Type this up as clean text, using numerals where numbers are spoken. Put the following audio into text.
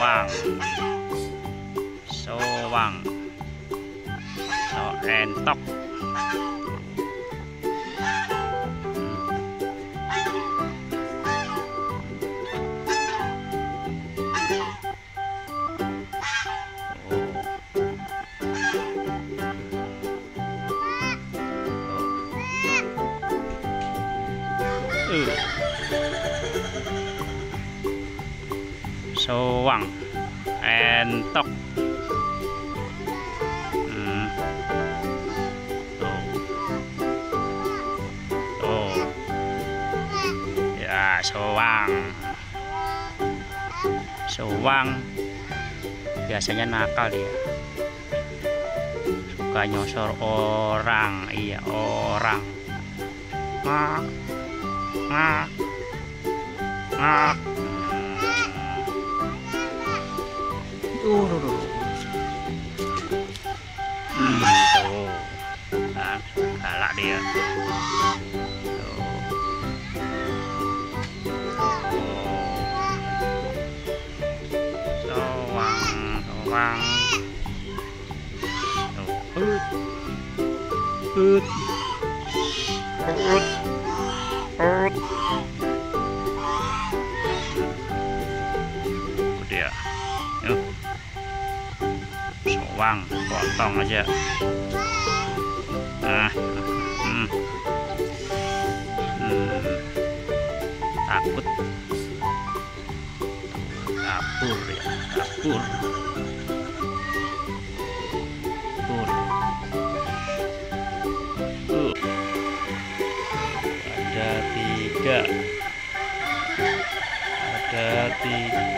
Sowang, sowang, so entok. Sowang, entok. Tuh. Ya, sowang. Sowang biasanya nakal dia. Suka nyosor orang, iya orang. Ngak, ngak, ngak. Tuh. Nah, galak dia. Tuh. Sowang, sowang. Ut. Dia. Sowang, potong aja. Nah, takut. Dapur ya, dapur. Ada tiga.